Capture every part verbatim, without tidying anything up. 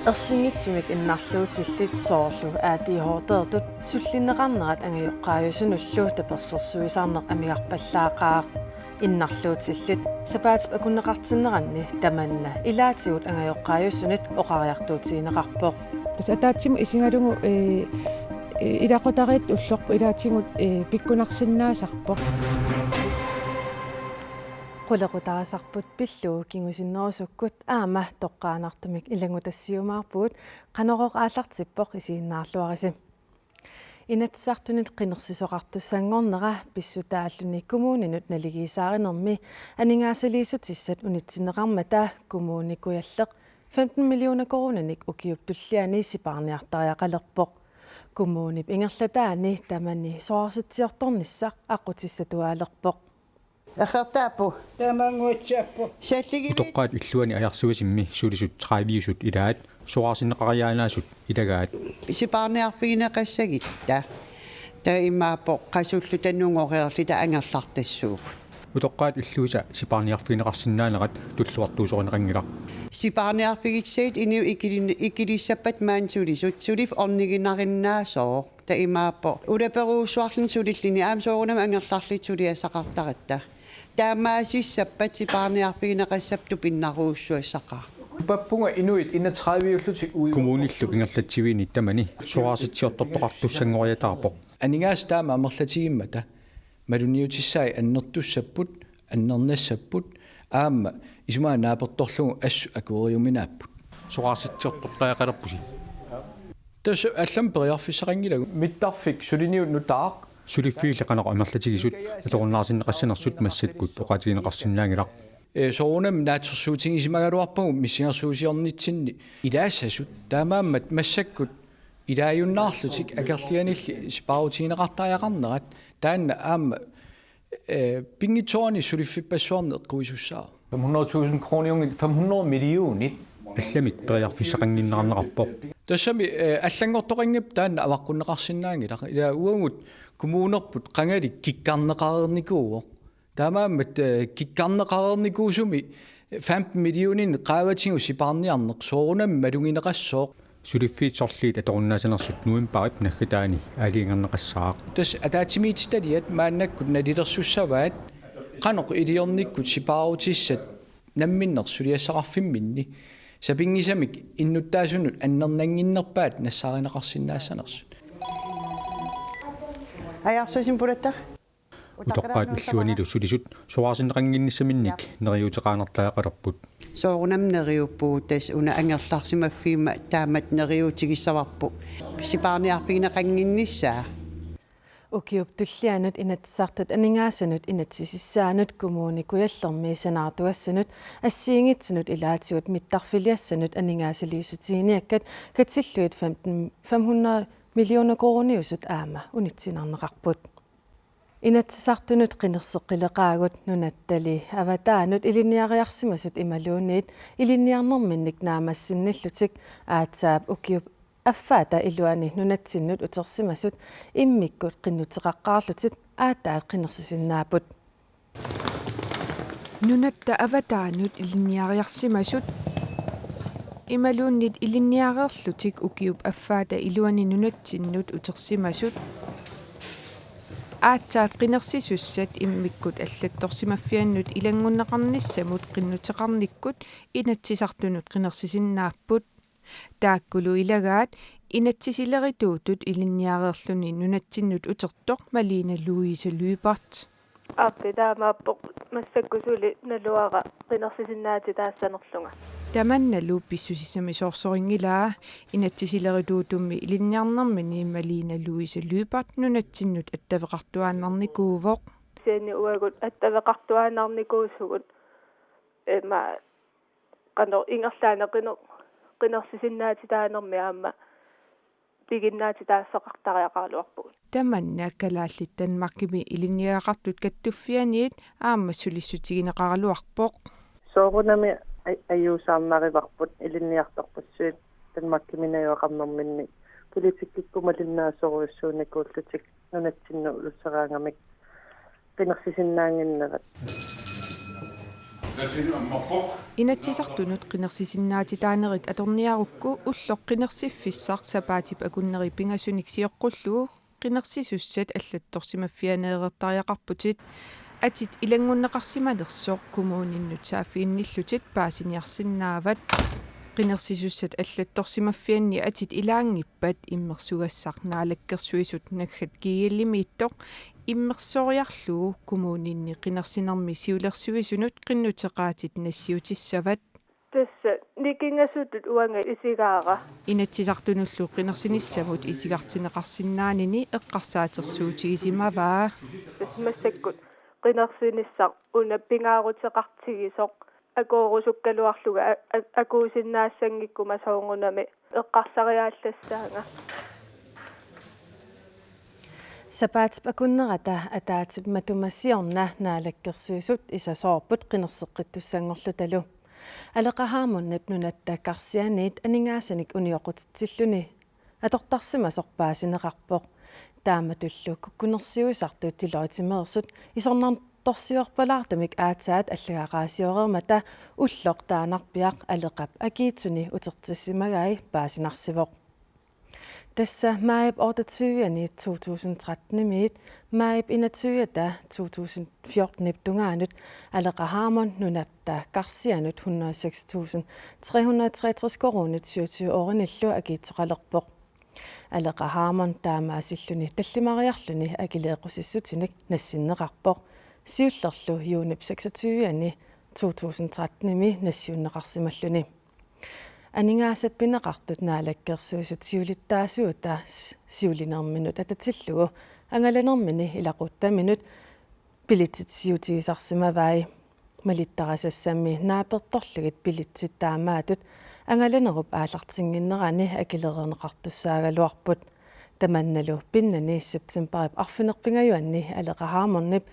Ersinngitsumik innarluutillit soorlu A D H D-tut sullinneqarnerat angajoqqaajusunullu tapersersuisarneq amigarpallaaqaaq. Innarluutillit sapaatip akunneqartinneranni tamanna ilaatigut angajoqqaajusunit oqariartuutigineqarpoq. Tassa ataatsimut isigalugu, ee, ee, ilaqutariit ulloq ilaatigut, ee, pikkunarsinnaasarpoq. Qulequtarisarput pillugu kingusinnerusukkut aamma toqqaannartumik ilanngutassiumaarpugut, Qanorooq aallartippoq, isiginnaarluarisi. Inatsisartunit qinersisoqartussanngornera pissutaalluni kommuninut naligiissaarinermi aningaasaliissutissat unitsinneqarmata Kommune Kujalleq femten millioner koruuninik ukiup tulliani sipaarniartariaqalerpoq. Kommunip ingerlataani tamani soraarsitsiortornissaq aqqutissatuaalerpoq. Eqqartaapu. Tamanguatsiappu. Salligivit. Utoqqaat illuani Ajarsuisimmi sulisut tredive-usut ilaat soraarsinneqariaannaasut ilagaat. Sipaarniarfigineqassagitta. Taava imaappoq qasulluta nungoreerluta angerlartassuugut. Utoqqaat illuisa sipaarniarfigineqarsinnaanerat tulluartuusorineqanngilaq. Sipaarniarfigissagit inuit ikilin-, ikilissappat maani sulisut, suliffik orniginarinnaasooq. Taava imaappoq ulaperujussuarluni sulilluni aamma soorunami angerlarluta suliassaqartaratta. Taamaasissappat sipaarniarfigineqassapput tupinnarujussuassaqaaq. Pappunga inuit enogtredive-ullutik uju. Kommunillu ingerlatsiviini tamani soraarsitsiortortoqartussanngoriataarpoq. Aningaasat taama amerlatigimmata malunniutissai annertussapput, annernassapput, aamma isumaga naapertorlugu assut akueriuminaapput. Soraarsitsiortortariaqalerpusi. Tassa allamik periarfissaqanngilagut. Mittarfik suliniut nutaaq. Suliffiilli qanoq amerlatigisut atorunnaarsinneqassanersut massakkut oqaatigineqarsinnaanngilaq. Ee, soorunami naatsorsuutigisimagaluarpagut missingersuusiornitsinni ilaassasut. Taamaammat massakkut ilaajunnaarlutik akerlianilli sipaarutigineqartariaqarnerat taanna aamma, ee, pinngitsoorani suliffippassuarni eqquisussaavoq. Fem hundrede tusind kroner, fem hundrede millioner. Allamik periarfissaqannginnerarpoq. Tassami, ee, allanngortoqanngippat taanna avaqqunneqarsinnaanngilaq. Ila uagut kommunerput qangali kikkarneqareernikuuvoq. Taamaammat, ee, kikkarneqareernikuusumi femten millioner qaavatigut sipaarniarneq soorunami malugineqassooq. Suliffiit sorliit atorunnaasanersut novembarip naggataani aalajangerneqassaaq. Tassa ataatsimiititaliat maannakkut nalilersussavaat qanoq iliornikkut sipaarutissat namminneq suliassaqarfimminni sapinngisamik innuttaasunut annernannginnerpaat nassaarineqarsinnaassanersut. Ajarsuisimmi pulatta. Utoqqaat illuanilu sulisut soraarsinneqannginnissaminnik neriuuteqaannartariaqalerput. Soorunami neriuppugut, tassa una angerlarsimaffimmata taamatut neriuutigissavarput sipaarniarfigineqannginnissaa. Ukiup tullianut Inatsisartut aningaasanut inatsisissaanut Kommune Kujallermi sanaartugassanut assigiinngitsunut ilaatigut mittarfiliassanut aningaasaliissutiginiakkat katillugit femten, fem hundrede millioner koruuniusut aamma unitsinarneqarput. Inatsisartunut qinerseqqileqaagut nunattali avataanut ilinniariarsimasut imaluunniit ilinniarnerminnik naammassinnillutik aatsaap ukiup affaata iluani nunatsinnut utersimasut immikkut qinnuteqaqqaarlutik aatsaat qinersisinnaapput. Nunatta avataanut ilinniariarsimasut imaluunniit ilinniareerlutik ukiup affaata iluani nunatsinnut utersimasut aatsaat qinersisussat immikkut allattorsimaffiannut ilanngunneqarnissamut qinnuteqarnikkut Inatsisartunut qinersisinnaapput. Taakkulu ilagaat inatsisilerituutut ilinniareerluni nunatsinnut utertoq Malene Louise Lyberth. Aappi taamaappoq massakkut suli naluara qinersisinnaatitaassanerlunga. Tamannalu pissusissamisoorsorinngilaa, inatsisilerituutumi ilinniarnermini Malene Louise Lyberth nunatsinnut attaveqartuaannarnikuuvoq. Kisianni uagut attaveqartuaannarnikuusugut ima qanoq ingerlaannaq qiner-, qinersisinnaatitaanermi aamma piginnaatitaassaqartariaqaraluarpugut. Tamanna Kalaallit Danmarkimi Ilinniagaqartut Kattuffianniit aamma sulissutigineqaraluarpoq. Soorunami a-, ajuusaarnarivarput ilinniartorpassuit Danmarkimi najugaqarnerminni politikkikkut malinnaasorujussuunikuullutik nunatsinnut uterseraangamik qinersisinnaannginnerat. Inatsisartunut qinersisinnaatitaanerit atorniarukku ulloq qinersiffissaq sapaatip akunneri pingasunik sioqqullugu qinersisussat allattorsimaffianeereertariaqarputit. Atit ilanngunneqarsimanersoq kommuninnut saaffiginnillutit paasiniarsinnaavat. Qinersisussat allattorsimaffianni atit ilaanngippat immersugassaq Naalakkersuisut naggat G L-imiittoq immersoriarlugu kommuninni qinersinermi siulersuisunut qinnuteqaatit nassiutissavat. Tassa nikingasutut uanga isigaara. Inatsisartunullu qinersinissamut itigartinneqarsinnaanini eqqarsaatersuutigisimavaa. Tassa massakkut qinersinissaq una pingaaruteqartigisoq akuerusukkaluarlunga a-, a-, akuusinnaassanngikkuma soorunami eqqarsariaallassaanga. Sapaatip akunnerata ataatip matuma siorna Naalakkersuisut isasoorput qinerseqqittussanngorlutalu. Aleqa Hammondip nunatta Karsianiit aningaasanik unioqqutitsilluni atortarsimasoq paasineqarpoq. Taamatullu kukkunersiuisartut Deloittemeersut isornartorsiorpalaartumik aatsaat allagaqaasioreermata ulloq taannarpiaq Aleqap akiitsuni utertissimagai paasinarsivoq. Tassa maajip otteogtyve-ani to tusind tretten-imiit maajip enogtyve-ata to tusind fjorten-ip tungaanut Aleqa Hammond nunatta Karsianut hundrede og seks tusind tre hundrede og treogtres koruunit syvogtyve ørinillu akiitsoqalerpoq. Aleqa Hammond taamaasilluni tallimariarluni akileeqqusissutinik nassinneqarpoq. Siullerlu juunip seksogtyve-ani to tusind tretten-imi nassiunneqarsimalluni. Aningaasat pineqartut Naalakkersuisut siulittaasuuta s-, siulinerminut atatillugu angalanermini ilaquttaminut bilitsitsisiutigisarsimavai. Malittarisassami naapertorlugit bilitsit taamaattut angalanerup aallartinnginnerani akilereerneqartussaagaluarput. Tamannalu pinnani septemberip arfineq-pingajuanni Aleqa Hammondip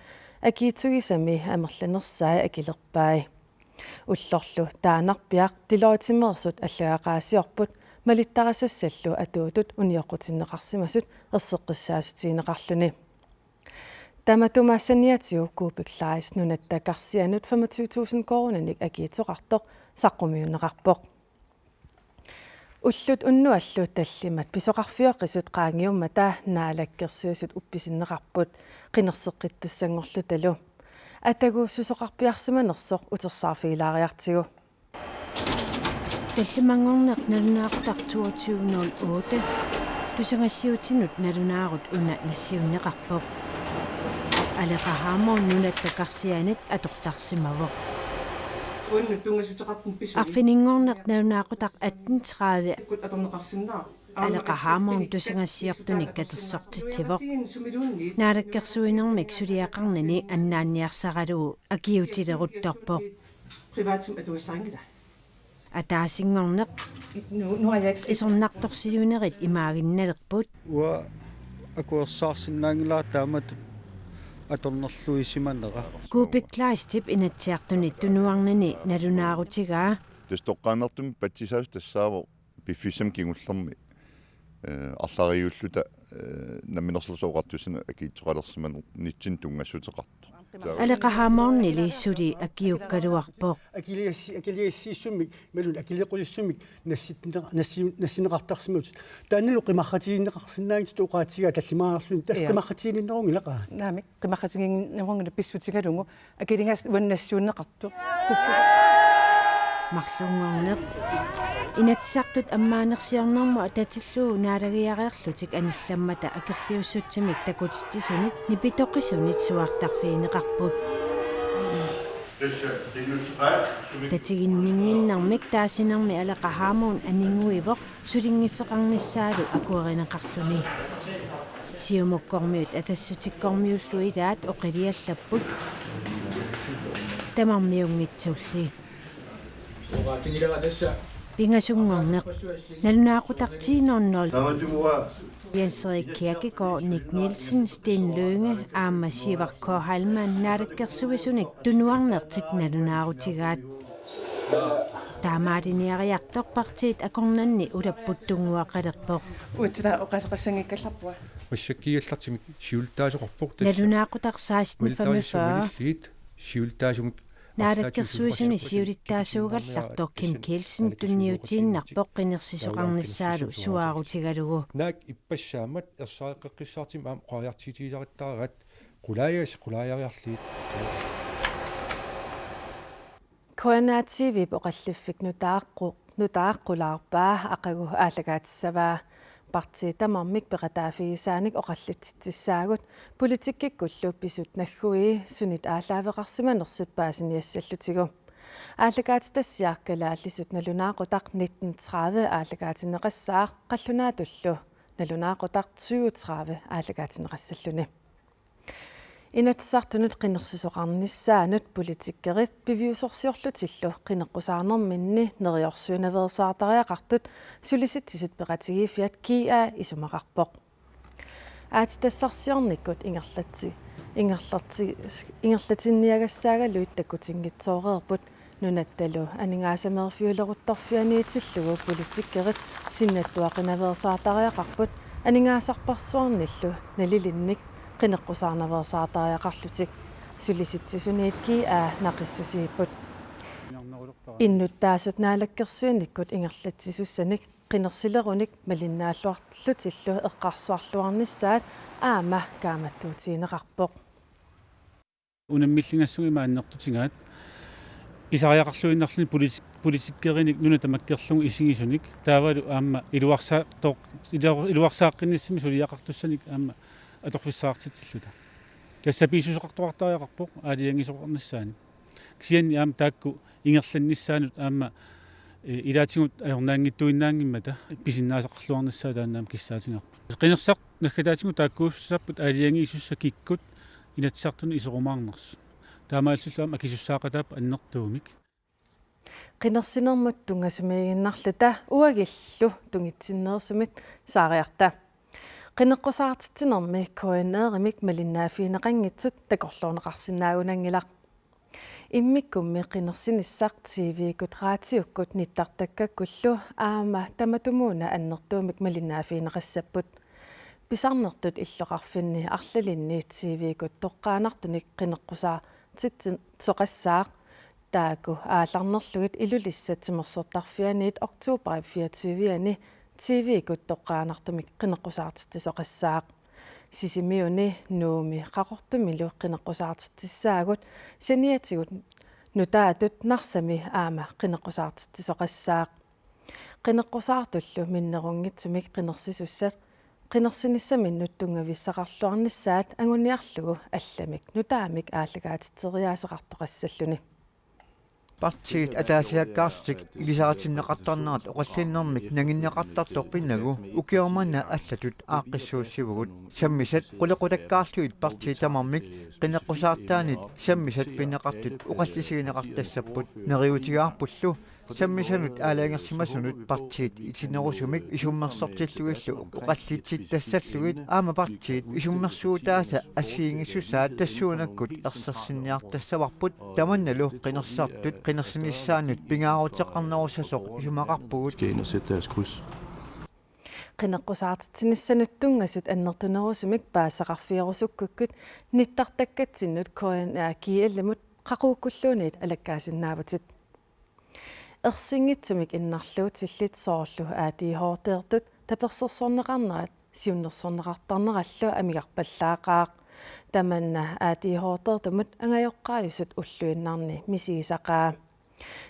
akiitsugisami amerlanersai akilerpai. Ullorlu taannarpiaq Deloittemeersut allagaqaasiorput malittarisassallu atuuttut unioqqutinneqarsimasut erseqqissaassutigineqarluni. Tamatuma saniatigut Kuupik Kleist nunatta Karsianut femogtyve tusind koruuninik akiitsoqartoq saqqummiunneqarpoq. Ullut unnuallu tallimat pisoqarfioqisut qaangiummata Naalakkersuisut uppisinneqarput qinerseqqittussanngorlutalu. Atagu susoqarpiarsimanersoq utersaarfigilaariartigu. Tallimanngorneq nalunaaqutaq toogtyve nul otte tusagassiuutinut nalunaarut una nassiunneqarpoq. Aleqa Hammond nunatta Karsianit atortarsimavoq. Uannut tunngassuteqartut pisut. Arfininngorneq nalunaaqutaq atten tredive. Atorneqarsinnaavoq. Aleqa Hammond tusagassiortunik katersortitsivoq. Naalakkersuinermik suliaqarnini annaanniarsaralugu akiuutileruttorpoq. Privatimik atugassarinngilaq. Ataasinngorneq. Nu, nu har jeg ikke set. Isornartorsiuinerit imaaginnalerput. Uanga akuersaarsinnaanngilara taamatut atornerluisimanera. Kuupik Kleistip Inatsisartunit tunuarnini nalunaarutigaa. Tassa toqqaannartumik patsisaasut tassaavoq piffissami kingullermi, eh, arlariulluta, eh, Namminersorlutik Oqartussatsinni akiitsoqalersimanitsinni tunngassuteqartoq. Aleqa Hammondili suli akiukkaluarpoq. Akiligassi-, akiligassiissummik, imaluunniit akileeqqusissumik nassittine-, nassi-, nassinneqartarsimavutit. Taannalu qimarratigineqarsinnaanngitsutut oqaatigaa tallimariarluni. Tassa. Ja. Qimarratigineqarunngilaq. Naamik, qimarratigineqarunngilaq pissutigalugu. Akiligassat uannut nassiunneqartut. Marlunngorneq. Inatsisartut ammaanersiornermut atatillugu naalagiareerlutik anillammata akerliussutsimik takutitsisunit nipitoqisunit suaartarfigineqarput. Tatiginninnginnermik taasinermi Aleqa Hammond aniguivoq sulinngiffeqarnissaalu akuerineqarluni. Siumukkormiut Atassutikkormiullu ilaat oqiliallapput. Tamarmiunngitsulli. Pingasunngorneq. Nalunaaqutaq ti nul nul. Jens Erik Kirkegaard, Nick Nielsen, Sten Lynge aamma Sivert K. Heilmann Naalakkersuisunik tunuarnertik nalunaarutigaat. Taamaaliniariartoq partiit akornanni ulapput tunngaveqalerpoq. Uatsila oqaaseqassanngikkallarpunga. Massakkiigallartumik siulittaasoqarpoq tassa. Nalunaaqutaq seksten femogfyrre. Siulittaasumik Naalakkersuisuni siulittaasuugallartoq Kim Kielsen tunniutiinnarpoq qinersisoqarnissaalu suaarutigalugu. Naak ippassaammat ersareqqeqqissaartumik aamma oqariartuutigisarisartaraat qulaajas-, qulaajariarlugit. K N R T V-p oqalliffik nutaaqqu-, nutaaqqulaarpaa aqagu aallakaatissavaa. Partiit tamarmik peqataaffigisaanik oqallitsitsissaagut, politikkikkullu pisut naggui sunit aallaaveqarsimanersut paasiniassallutigu. Aallakaatitassiaq kalaallisut nalunaaqutaq nitten tredive aallakaatinneqassaaq, qallunaatullu nalunaaqutaq tyve tredive aallakaatinneqassalluni. Inatsisartunut qinersisoqarnissaanut politikerit piviusorsiorlutillu qineqqusaarnerminni neriorsuinaveersaartariaqartut Sulisitsisut Peqatigiiffiat G A isumaqarpoq. Aatsitassarsiornikkut ingerlatsi-, ingerlatsi-, ingerlatinniagassaagaluit takutinngitsooreerput. Nunattalu aningaasameerfiuleruttorfianiitillugu politikerit sinnattuaqinaveersaartariaqarput aningaasarpassuarnillu nalilinnik qineqqusaarnaveersaartariaqarlutik. Sulisitsisuniit G A naqissusiipput. Innuttaasut naalakkersuinikkut ingerlatsisussanik qinersilerunik malinnaalluarlutillu eqqarsaarluarnissaat aamma kaammattuutigineqarpoq. Unammilligassuguma annertutigaat pisariaqarluinnarluni politi-, politikerinik nuna tamakkerlugu isigisunik taavalu aamma iluarsaartoq-, iluar-, iluarsaaqqinnissamik suliaqartussanik aamma atorfissaqartitsilluta. Tassa piisuseqartoqartariaqarpoq aalajangiisoqarnissaanik. Kisianni aamma taakku ingerlannissaannut aamma, eh, ilaatigut ajornanngittuinnaanngimmata pisinnaasaqarluarnissaat taanna aamma kissaatigaarput. Qinersisartut naggataatigut taakkuussaapput aalajangiisussat kikkut Inatsisartunut iserumaarnersut. Taamaalilluni aamma akisussaaqataapput annertuumik. Qinersinermut tunngasumiiginnarluta uagullu tungitsinneersumik saariarta. Qineqqusaartitsinermi K N R-imik malinnaaffigineqanngitsut takorloorneqarsinnaagunanngilaq. Immikkummi qinersinissaq T V-kkut, raatiukkut, nittartakkakkullu aamma tamatumuuna annertuumik malinnaaffigineqassapput. Pisarnertut illoqarfinni arlalinni T V-kkut toqqaannartunik qineqqusaartitsisoqassaaq. Taakku aallarnerlugit Ilulissat timersortarfianiit oktobarip fireogtyve-ani T V-kkut toqqaannartumik qineqqusaartitsisoqassaaq. Sisimiuni, Nuummi Qaqortumilu qineqqusaartitsissaagut, saniatigut nutaatut Narsami aamma qineqqusaartitsisoqassaaq. Qineqqusaartullu minnerunngitsumik qinersisussat qinersinissaminnut tunngavissaqarluarnissaat anguniarlugu allamik nutaamik aallakaatitseriaaseqartoqassalluni. Partiit ataasiakkaarlutik ilisaritinneqartarnerat oqallinnermik nanginneqartartoq pinnagu ukioq manna allatut aaqqissuussivugut. Sammisat qulequtakkaarlugit partiit tamarmik qineqqusaartaanit sammisat pineqartut oqallisigineqartassapput. Neriuutigaarpullu sammisanut aalajangersimasunut partiit itinerusumik isummersortillugillu oqallitsittassallugit aamma partiit isummersuutaasa assigiinngissusaat tassuunakkut ersersinniartassavarput. Tamannalu qinersisartut qinersinissaannut pingaaruteqarnerussasoq isumaqarpugut. Skal ind og sætte deres kryds. Qineqqusaartitsinissanut tunngasut annertunerusumik paasisaqarfigerusukkukkit nittartakkatsinnut K N R G L-imut qaqugukkulluunniit alakkaasinnaavutit. Ersinngitsumik innarluutillit soorlu A D H D-rtut tapersersorneqarnerat siunnersorneqartarnerallu amigarpallaaqaaq. Tamanna A D H D-rtumut angajoqqaajusut ulluinnarni misigisaqaa.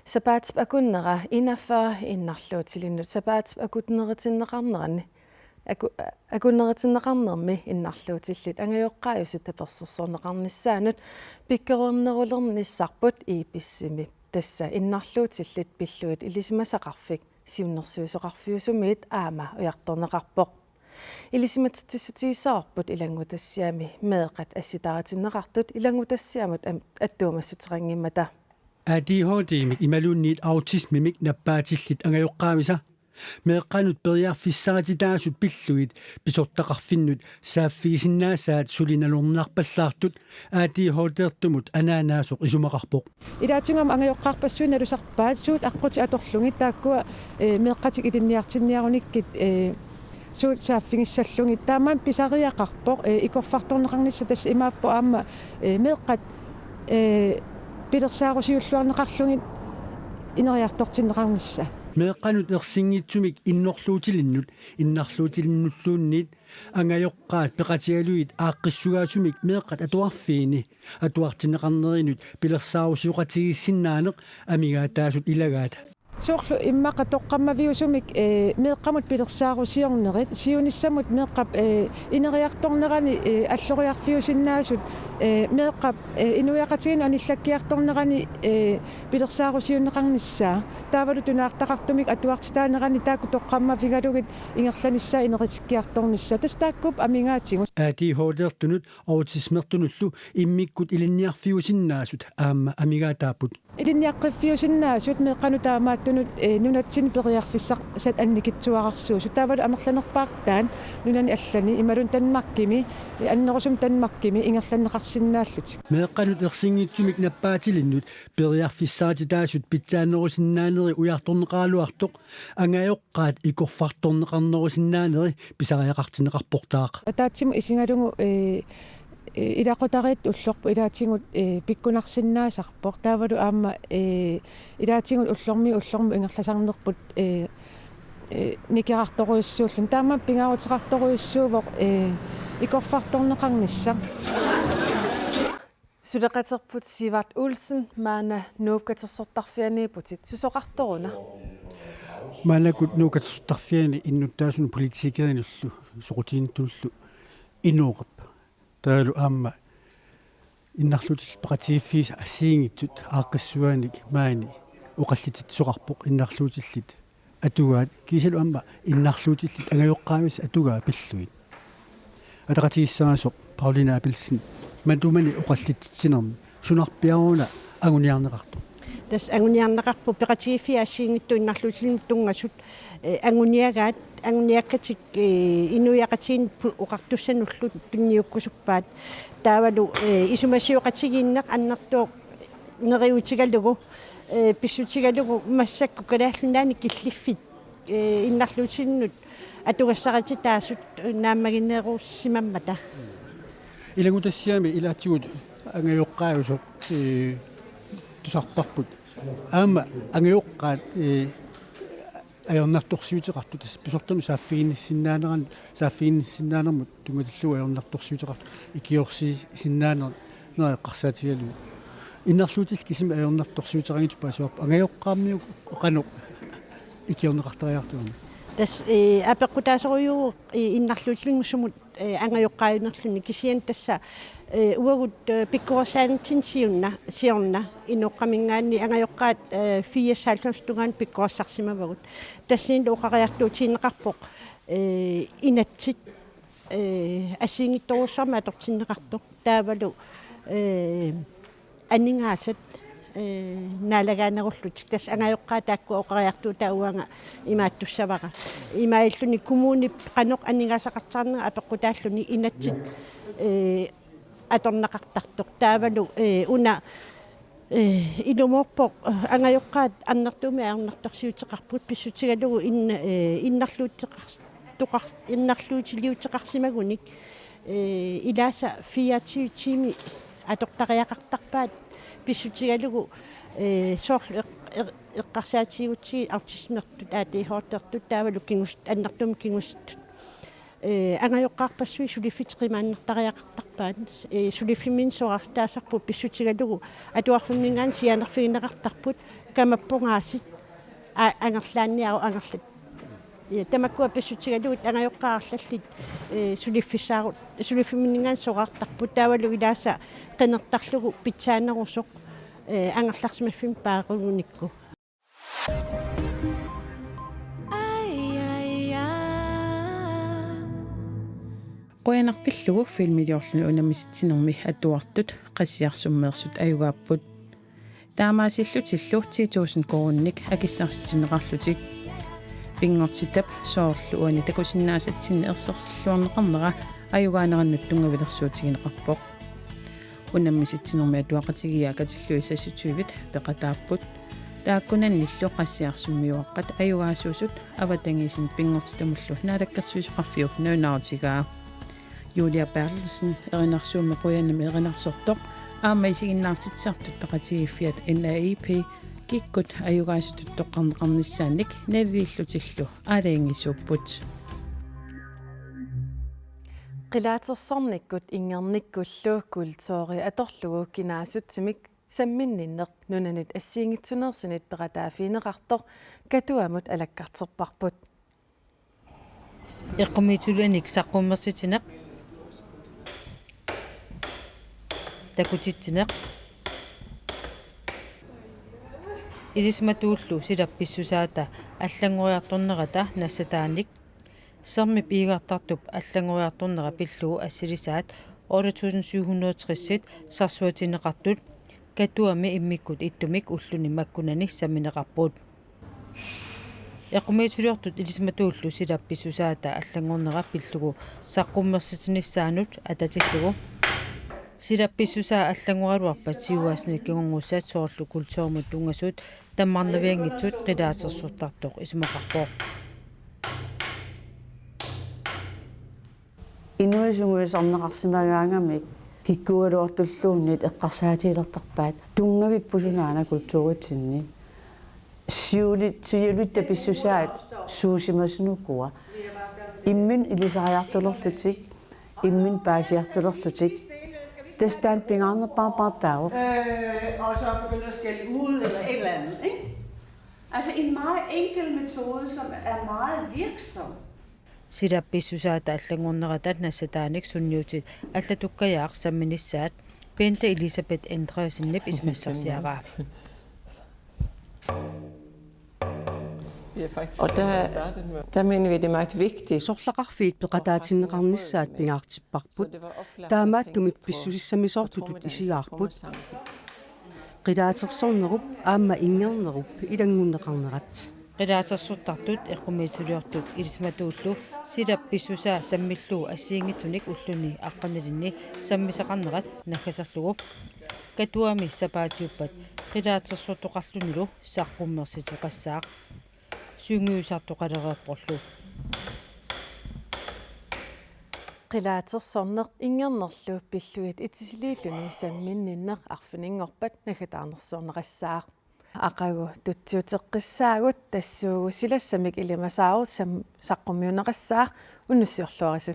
Sapaatip akunnera enogfyrre innarluutilinnut sapaatip akunneritiinneqarnerani aku-, akunneritiinneqarnermi innarluutillit angajoqqaajusut tapersersorneqarnissaannut pikkorinnerulernissarput I P S-imi. Tassa innarluutillit pillugit ilisimasaqarfik siunnersuisoqarfiusumiit aamma ujartorneqarpoq. Ilisimatitsissutigissavarput ilanngutassiami meeqqat assitaritinneqartut ilanngutassiamut am-, attuumassuteqanngimmata. A D H D-mik imaluunniit autismemik nappaatillit angajoqqaavisa meeqqanut periarfissarititaasut pillugit pisortaqarfinnut saaffigisinnaassaat suli nalorninarpallaartut A D H D-rtumut anaanaasoq isumaqarpoq. Ilaatigut aamma angajoqqaarpassuit nalusarpaat suut aqqutit atorlugit taakkua, eh, meeqqatik ilinniartinniarunikkit, eh, suut saaffigissallugit. Taamaammat pisariaqarpoq, eh, ikorfartorneqarnissaq tassa imaappoq aamma, eh, meeqqat, eh, pilersaarusiulluarneqarlugit ineriartortinneqarnissaa. Meeqqanut ersinngitsumik innerluutilinnut, innarluutilinnulluunniit angajoqqaat peqatigalugit aaqqissugaasumik meeqqat atuarfiini atuartinneqarnerinut pilersaarusioqatigiissinnaaneq amigaataasut ilagaat. Soorlu immaqa toqqammaviusumik, ee, meeqqamut pilersaarusiornerit, siunissamut meeqqap, ee, ineriartornerani, ee, alloriarfiusinnaasut, ee, meeqqap, ee, inuiaqatigiinnut anillakkiartornerani, ee, pilersaarusiunneqarnissaa. Taavalu tunaartaqartumik atuartitaanerani taakku toqqammavigalugit ingerlanissaa ineriartornissaa. Tassa taakkuupput amigaatigut. A D H D-rtunut autismertunullu immikkut ilinniarfiusinnaasut aamma amigaataapput. Ilinniaqqiffiusinnaasut meeqqanut taamaattunut, ee, nunatsinni periarfissat annikitsuararsuusut. Taavalu amerlanerpaartaat nunani allani imaluunniit Danmarkimi, ee, annerusumik Danmarkimi ingerlanneqarsinnaallutik. Meeqqanut ersinngitsumik nappaatilinnut periarfissarititaasut pitsaanerusinnaaneri ujartorneqaraluartoq angajoqqaat ikorfartorneqarnerusinnaaneri pisariaqartinneqarportaaq. Ataatsimut isigalugu, ee, ee, ilaqutariit ullorput ilaatigut, ee, pikkunarsinnaasarpoq. Taavalu aamma, ee, ilaatigut ullormiit ullormut ingerlasarnerput, ee, ee, nikerartorujussuulluni. Taamaammat pingaaruteqartorujussuuvoq, ee, ikorfartorneqarnissaq. Suleqaterput Sivert Olsen, maanna Nuup Katersortarfianiipputit, susoqartoruna? Maannakkut Nuup Katersortarfiani innuttaasunut politikerinullu soqutiginnittunullu inooqaaq. Taavalu aamma innarluutillit peqatigiiffiisa assigiinngitsut aaqqissugaannik maani oqallitsisoqarpoq innarluutillit atugaat kiisalu aamma innarluutillit angajoqqaavisa atugaat pillugit. Ataqatigiissaasoq Pauline Abelsen, matumani oqallitsitsinermi sunarpiaruna anguniarneqartoq? Tassa anguniarneqarpoq peqatigiiffiit assigiinngitsut innarluutillit tunngasut, ee, anguniagaat, anguniakkatik, ee, inuiaqatigiinnut pu-, oqartussanullu tunniukkusuppaat. Taavalu, ee, isumasioqatigiinneq annertooq neriuutigalugu, ee, pissutigalugu massakkut Kalaallit Nunaanni killiffik, ee, innarluutilinnut atugassarititaasut naammagineerussimammata. Ilanngutassiami ilaatigut angajoqqaajusoq, ee, tusarparput. Aamma angajoqqaat, ee, ajornartorsiuteqartut, tassa pisortanut saaffiginnissinnaaneran-, saaffiginnissinnaanermut tunngatillugu ajornartorsiuteqartut ikiorsiisinnaanera eqqarsaatigalugu. Innarluutillit kisimik ajornartorsiuteqanngitsut paasivarput, angajoqqaammiut qanoq ikiorneqartariaqartut? Tassa, ee, apeqqutaasorujuuvoq, ee, innarluutillit sumut, ee, angajoqqaajunerluni, kisianni tassa, ee, uagut, ee, pikkorissaanertigut siunna, siorna, inoqqaminngaanniit angajoqqaat, ee, firs halvfems tungaanut pikkorissarsimavagut. Tassanilu oqariartuutigineqarpoq, ee, inatsit, ee, assigiinngitsorujussuarmik atortinneqartoq. Taavalu, ee, aningaasat, ee, naalagaanerullutik. Tassa angajoqqaat taakku oqariartuutaat uanga imaattussavara. Imaalluni kommunip qanoq aningaasaqartarnera apeqqutaalluni inatsit, ee, atorneqartartoq. Taavalu, ee, una, ee, ilumoorpoq, ee, angajoqqaat annertuumik ajornartorsiuteqarput pissutigalugu in-, ee, innarluuteqars-, toqar-, innarluutiliuteqarsimagunik, ee, ilaasa fireogtyve tiimi atortariaqartarpaat pissutigalugu, ee, soorlu eq-, eq-, eqqarsaatigigutsigit autismertut, A D H D-rtut taavalu kingus-, annertuumik kingusittut. Ee, angajoqqaarpassuit suliffitik qimaannartariaqartarpaat, ee, suliffimminni soraartaasarput pissutigalugu atuarfimminngaanniit sianerfigineqartarput kamappungaasiit a-, angerlaanniaruk angerlat. Ee, tamakkua pissutigalugit angajoqqaat arlallit, ee, suliffissaarut, suliffimminninngaanniit soraartarput taavalu ilaasa qinertarlugu pitsaanerusoq, ee, angerlarsimaffimmik paarugunikku. Qujanaq pillugu. Filmiliorluni unammisitsinermi atuartut Qassiarsummeersut ajugaapput. Taamaasillutillu ti tusind koruuninik akissarsitinneqarlutik. Pinngortitap soorlu uani takusinnaasatsinni ersersilluarneqarnera ajugaanerannut tunngavilersuutigineqarpoq. Unammisitsinermi atuaqatigiiaat katillugit seksogtyvit peqataapput. Taakkunannillu Qassiarsummiuaqqat ajugaasuusut avatangiisinut pinngortitamullu Naalakkersuisoqarfiup nalunaarutigaa. Julia Berthelsen, erinarsuummi qujanami erinarsortoq, Aamma isiginnaartitsisartut peqatigiiffiat N A I P kikkut ajugaasutut toqqarneqarnissaannik naliliillutillu aalajangiisuupput. Qilaatersornikkut inngernikkullu kulturi atorlugu kinaassutsimi samminninneq nunanit assigiinngitsuneersunit peqataaffigineqartoq Katuamut alakkarterparput. Eqqumiitsulianik saqqummersitineq, takutitsineq, ilisimatuullu silap pissusaata allanngoriartornerata nassataanik, sermip iigartartup allanngoriartornera pillugu assilisaat otte tusind syv hundrede og tres sarsuatinneqartut Katuami immikkut ittumik ulluni makkunani sammineqarput. Eqqumiitsuliortut ilisimatuullu silap pissusaata allanngornera pillugu saqqummersitinissaanut atatillugu. Silap pissusaa allanngoraluarpat siuaasanik kingornussat soorlu kulturimut tunngasut tammarnavianngitsut qilaatersortartoq isumaqarpoq. Inuit sungiusarneqarsimagaangamik kikkuugaluartulluunniit eqqarsaatigilertarpaat tunngavippoq sunaana kulturitsinni. Siulit-, siulitta pissusaat suusimasunukua. Imminut ilisariartulerlutik, imminut paasiartulerlutik. Tassa taanna pingaarnerpaarpaartaavoq. Øh, og så begynder at skælde ud eller et eller andet, ikke? Altså en meget enkel metode, som er meget virksom. Silap pissusaata allanngornerata nassataanik sunniutit allatukkajaaq samminissaat Bente Elisabeth Andreasenip isumassarsiaraa. Og der, der mener vi, det er meget vigtigt. Sorlaqarfiit peqataatinneqarnissaat pingaartipparput. Taamaattumik pissusissamisoortutut isigaarput. Qilaatersornerup aamma inngernerup ilanngunneqarnerat. Qilaatersortartut eqqumiitsuliortut ilisimatuullu silap pissusaa sammillugu assigiinngitsunik ulluni aqqanilinni sammisaqarnerat naggaserlugu. Katuami sapaatiuppat qilaatersortoqarlunilu saqqummersitoqassaaq. Sungiusartoqalereerporlu. Qilaatersorneq inngernerlu pillugit itisiliilluni samminninneq arfininngorpat naggataarnersiorneqassaaq. Aqagu tutsiuteqqissaagut tassuugu silassamik ilimasaarut sam-, saqqummiunneqassaaq, unnussiorluarisi.